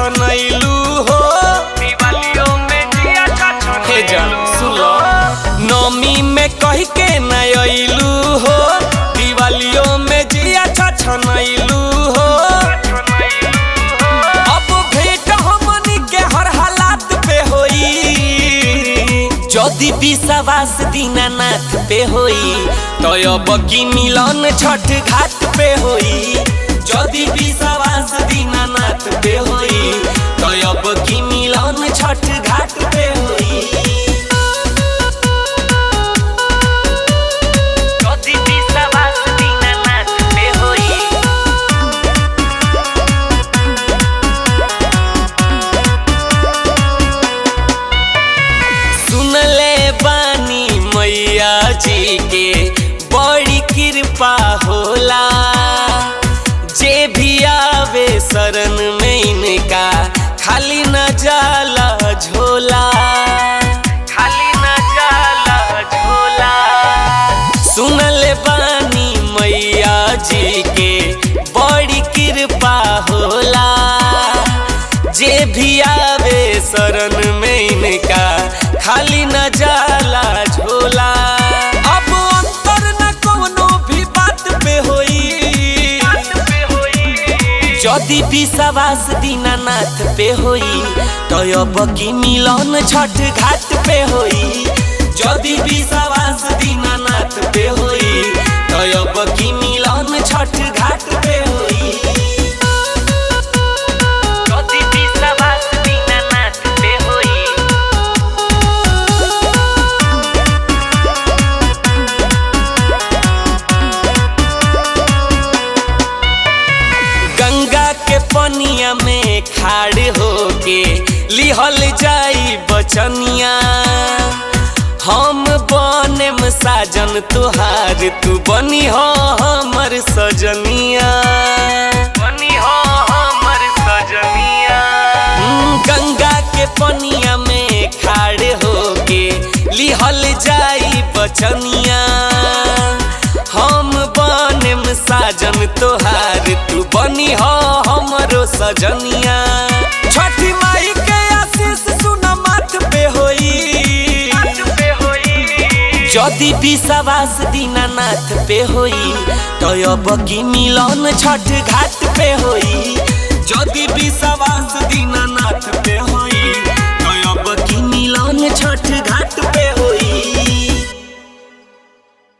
छछनैलू हो। दिवालियों में जिया हे जान सुनो, नौमी में कह के न अइलू हो, दिवालियों में जिया छछनैलू हो। अब भेंट हमनी के हर हालात पे होई, जदि विश्वास दीनानाथ पे होई तो अब की मिलन छठ घाट पे होई। जदि विश्वास दीनानाथ पे होई तो अब की मिलन छठ घाट पे होई। जदि विश्वास दीनानाथ पे होई। सुनले बानी मैया जी के बड़ी कृपा होला, जे भी आवे शरण में इनका खाली न जाला झोला, खाली न जाला झोला। सुनले बानी मैया जी के बड़ी कृपा होला, जे भी आवे शरण में इनका खाली न जाला झोला। अब अंतर न कोनो भी बात पे होई, पे होई। जदि विश्वास दीनानाथ पे होई तो अब की मिलन छठ घाट पे होई। जदि विश्वास दीनानाथ पे होई तो अब की मिलन छठ घाट पे होई। जदि विश्वास दीनानाथ पे होई। गंगा के पनिया में खाड़ होके लिहल जाई बचनिया, हम बनेम साजन तुहार तू बनी हो हमर सजनिया, बनी हो हमर सजनिया। गंगा के पनिया में खाड़ होके लिहल जाई बचनिया, हम बनेम साजन तोहार तू बनी हो हमरो सजनिया। छठी माई के आशीष सुन माथ पे होई, पे होई। जदि विश्वास दीनानाथ पे होई तो अब की मिलन छठ घाट पे होई। जदि विश्वास दीना